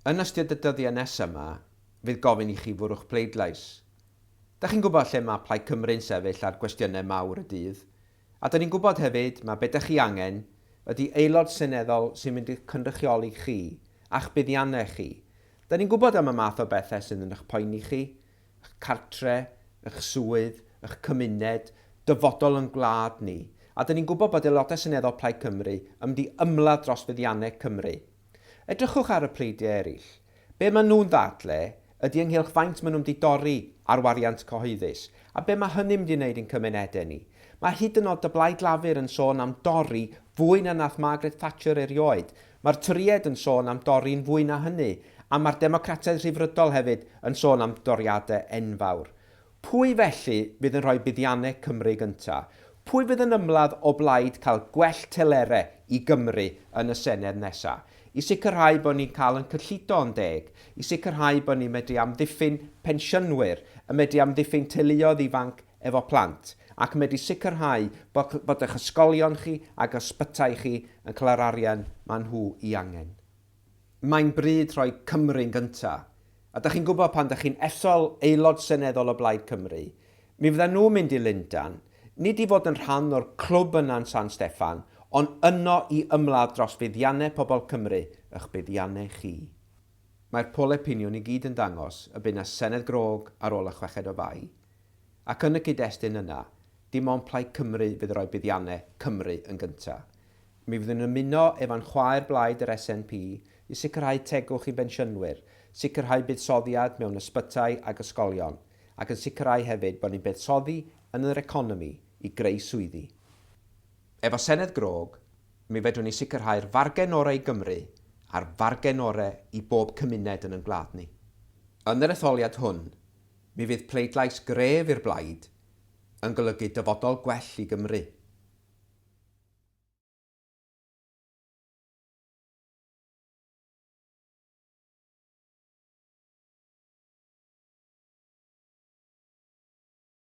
Yn ystod y dyddiau nesaf 'ma, fydd gofyn i chi fwrw'ch pleidlais. Da chi'n gwybod lle mae Plaid Cymru'n sefyll ar gwestiynau mawr y dydd. A da ni'n gwybod hefyd mae be da chi angen ydy aelod seneddol sy'n mynd i'ch cynrychioli chi, a'ch buddiannau chi. Da ni'n gwybod am y math o bethau sydd yn eich poeni chi, eich cartre, eich swydd, eich cymuned, dyfodol yn gwlad ni. A da ni'n gwybod bod aelodau seneddol Plaid Cymru yn mynd i ymladd dros fuddiannau Cymru. Edrychwch ar y pleidiau eraill. Be maen nhw'n ddadle ydy ynghylch faint maen nhw'n mynd i dorri ar wariant cyhoeddus, a be mae hynny'n mynd i wneud i'n cymunedau ni. Mae hyd yn oed y Blaid Lafur yn sôn am dorri fwy na nath Margaret Thatcher erioed. Mae'r Torïaid yn sôn am dorri'n fwy na hynny, a mae'r Democratiaid Rhyddfrydol hefyd yn sôn am doriadau enfawr. Pwy felly fydd yn rhoi buddiannau Cymru gynta'? Pwy fydd yn ymladd o blaid cael gwell telerau i Gymru yn y Senedd nesa'? I sicrhau bod ni'n cael yn cyllido yn deg, i sicrhau bod ni'n medru amddiffyn pensiynwyr, yn medru amddiffyn teuluoedd ifanc efo plant, ac yn medru sicrhau bod bod eich ysgolion chi ag ysbytai chi yn cael yr arian maen nhw 'i angen. Mae'n bryd rhoi Cymru'n gynta'. A dach chi'n gwybod pan dach chi'n ethol aelod seneddol o Blaid Cymru, mi fyddan nhw'n mynd i Lundan, nid i fod yn rhan o'r clwb yna yn San Steffan, ond yno i ymladd dros fuddiannau pobl Cymru, ych buddiannau chi. Mae'r polau piniwn i gyd yn dangos y bydd 'na Senedd grog ar ôl y chweched o Fai. Ac yn y cyd-destun yna, dim ond Plaid Cymru fydd yn rhoi buddiannau Cymru yn gynta'. Mi fyddwn yn ymuno efo'n chwaer blaid yr SNP i sicrhau tegwch i bensiynwyr, sicrhau buddsoddiad mewn ysbytai ag ysgolion, ac yn sicrhau hefyd bod ni'n buddsoddi yn yr economi i greu swyddi. Efo Senedd grog, mi fedrwn ni sicrhau'r fargen orau i Gymru a'r fargen orau i bob cymuned yn yn gwlad ni. Yn yr etholiad hwn, mi fydd pleidlais gref i'r Blaid yn golygu dyfodol gwell i Gymru.